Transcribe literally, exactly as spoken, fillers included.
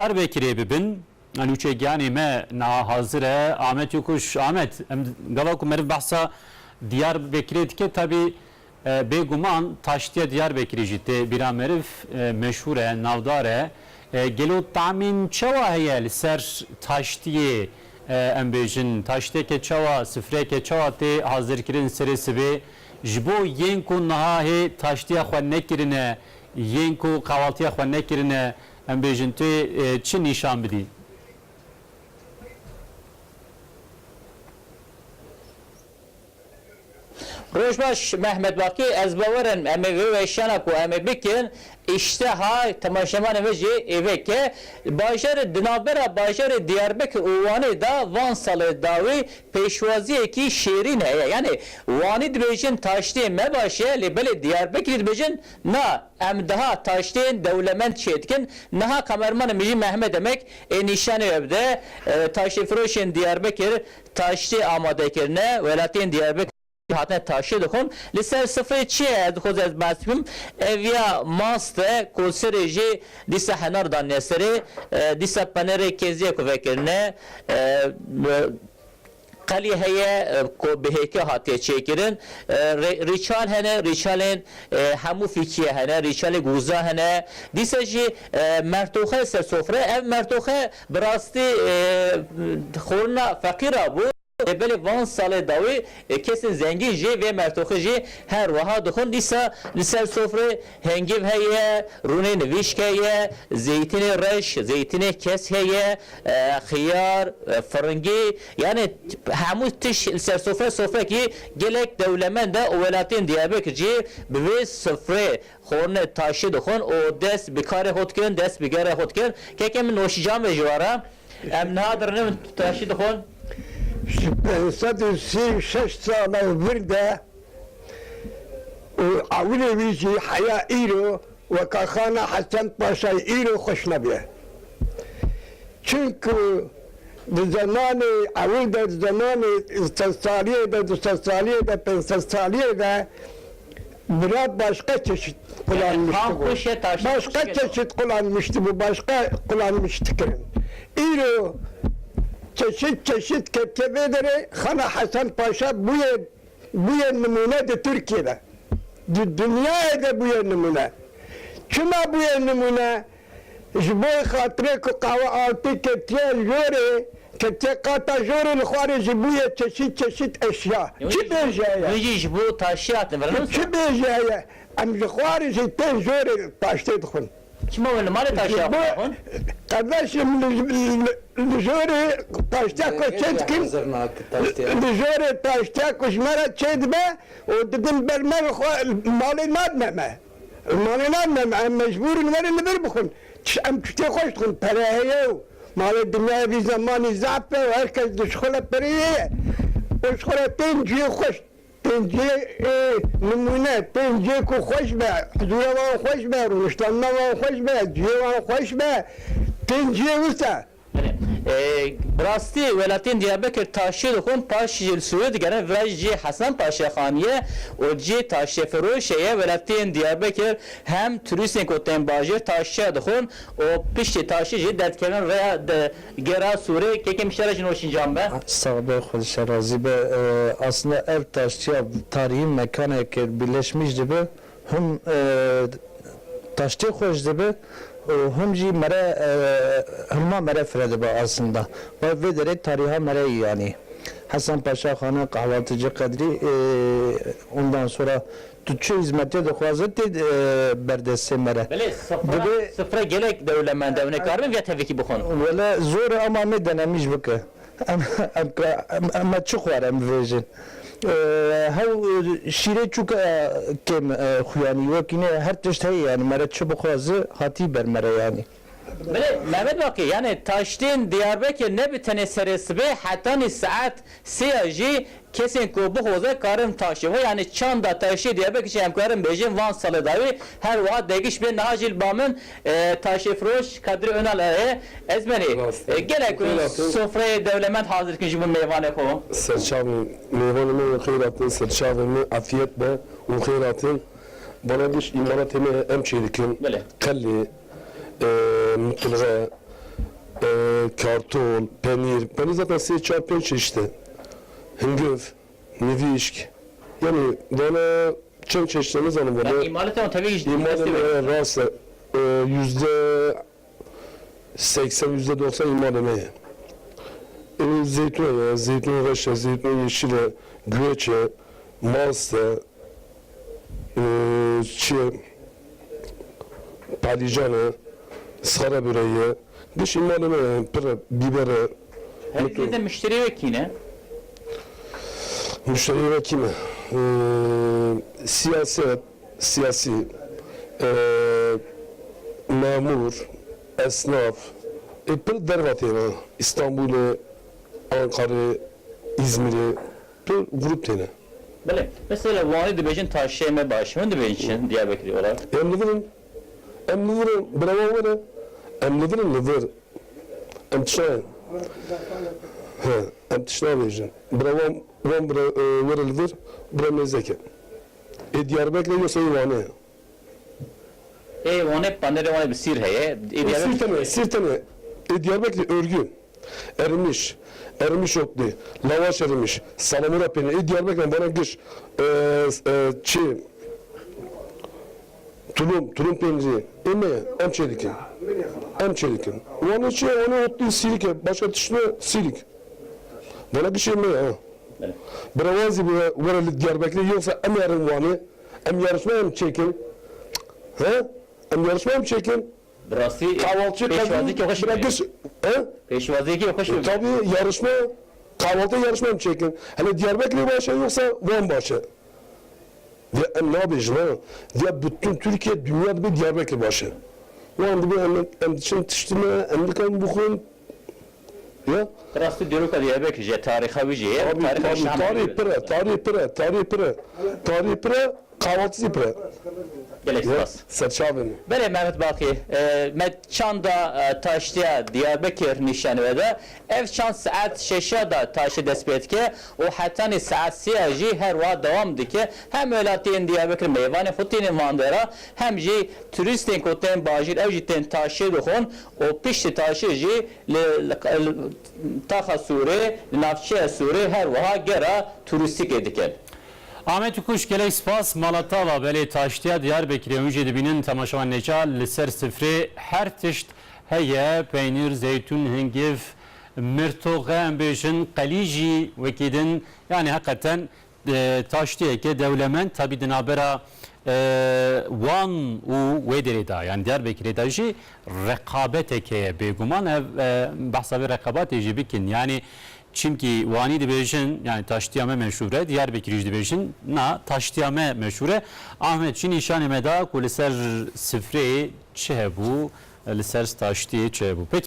Diyarbekirê bibin. Nûçegiyanê me niha hazir e. Ahmet Yokuş. Ahmet, em gava ku meriv behsa Diyarbekirê dike, tabî, e, bêguman taştiya Diyarbekirê jî tê bîra meriv, e, meşhûr e, navdar e. E, gelo tahmîn çawa heye li ser taştiyê, e, em bêjin, taştiyeke çawa, sifreyeke çawa tê hazirkirin serê sibê? Ji bo yên ku niha hê taştiya xwe nekirine, yên ku qehwaltiya xwe nekirine, em bêjin, tu yê, e, çi nîşan bidî? Roj baş Mehmet Bakî, ez bawer im em ê vê weşana ku em ê bikin, îşteha temaşevanê me jî ê veke. Bajarê, di navbera bajarê Diyarbekir û Wanê de van salê dawî pêşwaziyekî şêrîn heye. Yanî Wanî dibêjin taştê me baş e, lê belê Diyarbekirî dibêjin na. Em daha taştên dewlemend çêdikin. Niha kamermanê min jî Mehmet Emek ê nîşanê we bide. E, taştêfiroşên Diyarbekir taştê amade kirine. Welatiyên Diyarbekir hatine taştê dixwin. Li ser sifrê çi ye? Ez dixwazim ez behs bikim. Ev ya mast e, ku serê jî dîsa henar danîne serê. E, dîsa penerê keziyê ku vekirine. E, qelî heye, e, ku bi hêke hatiye çêkirin. E, rê-, rîçal hene, rîçalên, e, hemû fîkiyê hene, rîçalê guza hene. Dîsa jî, e, mertoxe ser sofre. Ev mertoxe bi rastî, e, xorina feqîra bû. E, belê van salê dawî, e, kesên zengîn jî vê mertoxê jî her wiha dixwin. Dîsa li ser sofrê hengîv heye, rûnê nivîşk heye, zeytînê reş, zeytînê kesk heye, e, xiyar, e, firingî, yanî hemû tişt li ser sofre, sofrekî gelek dewlemend e û welatiyên Diyarbekir jî bi vê sifrê xorine taşî dixwin û dest bi karê xwe dikin, dest bi gerê xwe dikin. Kekê min noşîcan ve ji we re. Em niha dirinin taşî dixwin. Ji pênc sed û sî û şeş sala vir de û ewilê wî jî heya îro weka Xana Hesen Paşayê îro xweş nebûye. Çunku di zemanê ewil de, di zemanê sed saliyê de, du sed saliyê de, pênc sed saliyê de bira başka çeşit kullanmış. Kan bû. Xweş e, taştê Başka xweş e. Çeşit kullanmıştı bu, başka kullanmıştı kirin. Îro çeşit çeşit kepçe vê derê Xana Hesen Paşa bûye, bûye nimûne di Tirkiyê de. Di dinyayê de bûye nimûne. Çima bûye nimûne? Ji bo xatirê ku qehwe altî ketiye jorê, ketiye qata jorê, li xwarê jî bûye çeşît çeşît eşya. Çi bêje heye? Wî jî ji bo taşî hatin vir. Çi bêje heye? Em ji xwarê jî tên jorê taştê dixwin. Çima we li malê taşiya xwe naxwin? Qerdeşim, li, li, li jorê taştiya ku çê dikin, li jorê taştiya ku ji me re çê dibe û didin ber me, li xwe malê nadine me. Malê nadine me, em mecbûr in werin li vir bixwin. Tiş-, em tiştê xweş dixwin, pere heye û malê dinyayê vî zemanî zaf e û her kes dişxule pereyê ye. Û dişxule tên cihê xweş. Tên cihê, ê, nimûne, tên cihê ku xweş be, huzûra wan xweş be, rûniştandina wan xweş be, cihê wan xweş be, tên cihê wisa. Belê. E, bi rastî welatiyên Diyarbekir taşê dixwin, paşê jî li Sûriyê digerin, vira jî cihê Hesen Paşa Xanî ye û cihê taşefiroşê ye. Welatiyên Diyarbekir hem turîstên ku tên bajêr taşiya dixwin û piştî taşê jî derdikevin rêya de, gera Sûrê. Kekê min şere jî noşîncan be. Sax be, xwe dişe razî be. E, aslında ev taştiya tarihî mekaneke birleşmiş dibe. Him, e, taştê xweş dibe û him jî mere, e, hilma mere fire dibe aslında. Ve vê derê tariha mere yanî. Hesen Paşa Xana, Kahvaltıcı Kadri, e, ondan sonra tu çi hizmetê dixwaze tê, e, berdestê mere. Belê, sifre, Dibe sifre gelek dewlemend e, hûn ê karibin vê tevîkî bixwin. Wele zor e ama me denemîş bike. Em, em, em, em, me çi xwar em vêjin. E, hew, e, şîrê çûka kêm, e, xuyanî wekî ne her tişt heye yanî mere çi bixwaze hatî ber mere yanî. Belê, Mehmet Bakî, yanî taştên Diyarbekir ne bi tenê serê sibê hetanî saet sêya jî kesên ku bixwaze karin taşê xwe, yanî çanda taşê Diyarbekir jî em karin bêjin van salê dawî her wiha degiş bê. Niha jî li ba min, e, taşefiroş Kadri Önal heye. Ezmenî, Rast e. E, gelek Xêr hatin. Sofreyê dewlemend hazir dikin ji bo mêvanê xwe. Serçavên mêvanê me û xêr hatin, serçavên me afiyet be û xêr hatin. Bana giş îmaratê me em çê dikin. Belê. Qelê, e, miqilxe, kartol, penîr. Penîr zaten sê, çar, pênc çeşit e. Hingiv, nivîşk. Yani vana çend çeşit e nizanim vana. Îmalê te tabii ki. Îmalê me rast e. E, yüzde seksen, yüzde doksan îmalê me ye. E, zeytun e, zeytun reş e, zeytun yeşil e, güveç e, mast e, e, çi, palîcan e, sixara böreği ye. Giş îmalê me ye, pir e, biber e. Her yerde müşteri ve kî ne? Müşteri ve kî ne? E, siyaset, siyasî, e, memur, esnaf, e, pir derva têne. İstanbul'e, Ankara, İzmir'e, pir grup têne. Belê. Mesela Wanî dibêjin taşê me baş. Hûn dibêjin çi Diyarbekirî olarak? Em li vir in. Em li vir in. Bira wan were. Em li vir in, li vir. Em tişt nayên. He, em tişt nabêjin. Bira wan, wan bira, e, were li vir. Bira mêzeke. Ê Diyarbekirê yoksa ê Wanê? Ê Wanê, panelê Wanê bi sîr heye. Ê Sîr Diyarbekir tene, sîr tene. Ê Diyarbekirê örgü. Erimiş, erimiş otlu, lavaş erimiş, salamura peyniri. Ê Diyarbekirê vana giş, e, e, çi, tulum, tulum peyniri. Ê me, em çê dikin. Em çê dikin. Wanê çi, wanê otlu sîrike, başka tişt ne sîrik. Vana giş ê me, ha. Bira wan zî were li Diyarbekirê, yoksa em herin Wanê, em yarışma em çêkin. Ha? Em yarışma em çêkin. Bi rastî kahvaltî pêşwazî ki xweş bira giş. He? Pêşwazî ki xweş. E, tabii yarışma, kahvaltı yarışma em çêkin. Hele Diyarbekirê baş e yoksa Van baş e? Ve em nabêjin ha. Ve bütün Türkiye, dünya dibe Diyarbekir baş e. Wan dibe em, em diçin tiştine, em dikan bixwin. Ya? Rastî dîroka Diyarbekir jî, tarîxa wî jî ye. Tabii, tabii, tarîx pir e, tarîx pir e, tarîx pir e. Tarîx pir e, kahvaltısı pir e. Gelek spas. Serçavên. Belê Mehmet Baqî, e, me çanda, e, taştiya Diyarbekir nîşan ve de. Ev çand saet şeşa da taşê dest pê dike û hetanî saet sêya jî her wiha dewam dike. Hem welatiyên Diyarbekir mêvanê xwe tînin van dera, hem jî turîstên ku tên bajîr ew jî tên taşê dixwin û piştî taşê jî li, li, li taxa Sûrê, li navçeya Sûrê her wiha gera turîstîkê dikin. Ahmet Kuş, gelek spas. Mala te ava, belê taştiya Diyarbekirê hûn jî dibînin, temaşevan nêça li ser sifrê her tişt heye, peynîr, zeytûn, hingiv, mirtoxe, em bêjin, qelî jî wekî din, yani heqeten, e, taştiyeke dewlemend, tabî di navbera, e, Wan û wê derê de, yani Diyarbekirê de jî reqabetek heye bêguman. Ev, e, behsa vê reqabatê jî bikin. Yani çimkî Wanî dibêjin, yani taştiya me meşhûr e, Diyarbekirî jî dibêjin, na, taştiya me meşhûr e. Ahmet jî nîşanê me da ku li ser sifreyê çi hebû, li ser taştiyê çi hebû. Peki.